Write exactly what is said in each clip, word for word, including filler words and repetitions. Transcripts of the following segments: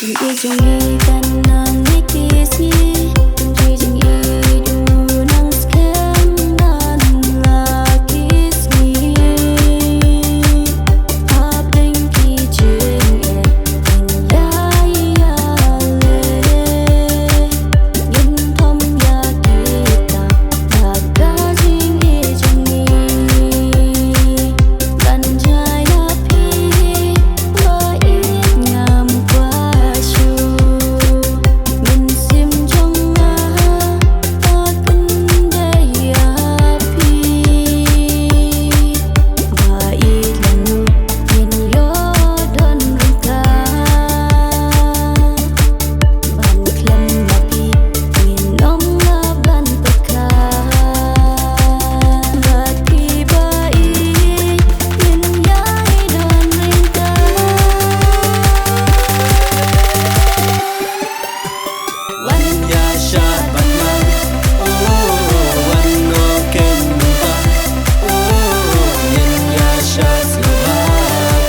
Jingïeit jong ngi kan nang ïa ki sngi, jingïeit u nang skhem ban la ki sngi. Hapdeng ki jingeh ngin ïai ïaleh, ngin thom ïa kita na ka jingïeit jong ngi. Ban jai na phi ba ïeit ngam kwah shuh. Mynsiem jong nga ka kynde ïa phi. Ba ïeit lano ngin ïoh don ryngkat. Ban khlem ma phi ngin ym lah ban pyrkhat. Bad phi ba ïeit ngin ïai don ryngkat. Wan ïa shad bad nga, oh, wan noh keiñ mynta, oh, ngin ïa shad sngewbha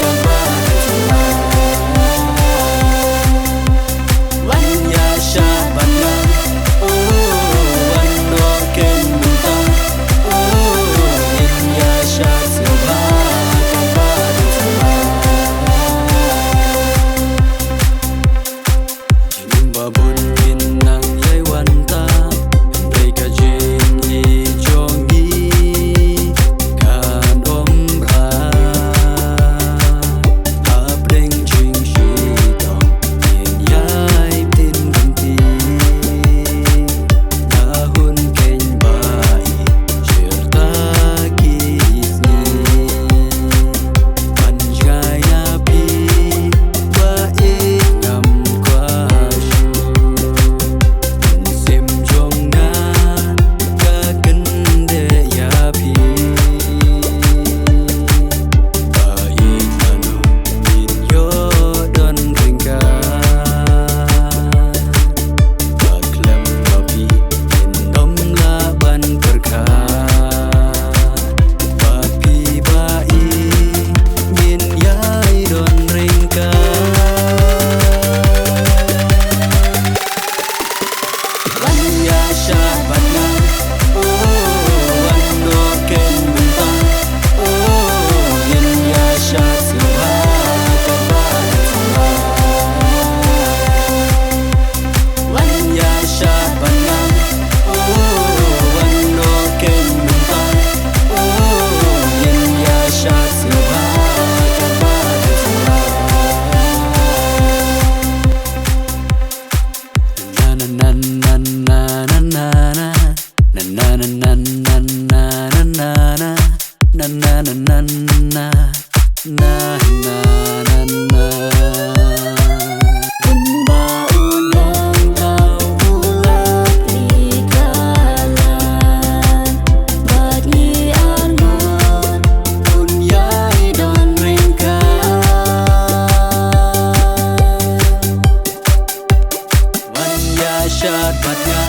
kaba sngewbha. Wan ïa shad bad nga, oh, wan noh keiñ mynta, oh, ngin ïa shad sngewbha kaba sngewbha. Jingim ba bun kin nang ïai wan ta, hynrei ka jingïeit jong ngi kan ym rah. Hapdeng jingshitom ngin ïai btin ryntih. Na hun keiñ ba ïeit shirta ki sngi. Ban jngai na phi ba ïeit ngam kwah shuh. Mynsiem jong nga ka kynde ïa phi. Ba ïeit lano ngin ïoh don ryngkat. Ba khlem ma phi ngin ym lah ban pyrkhat. Ba phi ba ïeit ngin ïai don ryngkat. Wan ïa shad bad nga, oh, wan noh keiñ mynta, oh, ngin ïa shad sngewbha kaba sngewbha. Wan ïa shad bad nga, oh, wan noh keiñ mynta, oh, ngin ïa shad sngewbha kaba sngewbha. Na, na, na, na. Na, na, na, na. Na, na, na, na. Kumba u nongthaw u la plie kalan, bad ngi arngut un ïai don ryngkat. Wan ïa shad bad nga,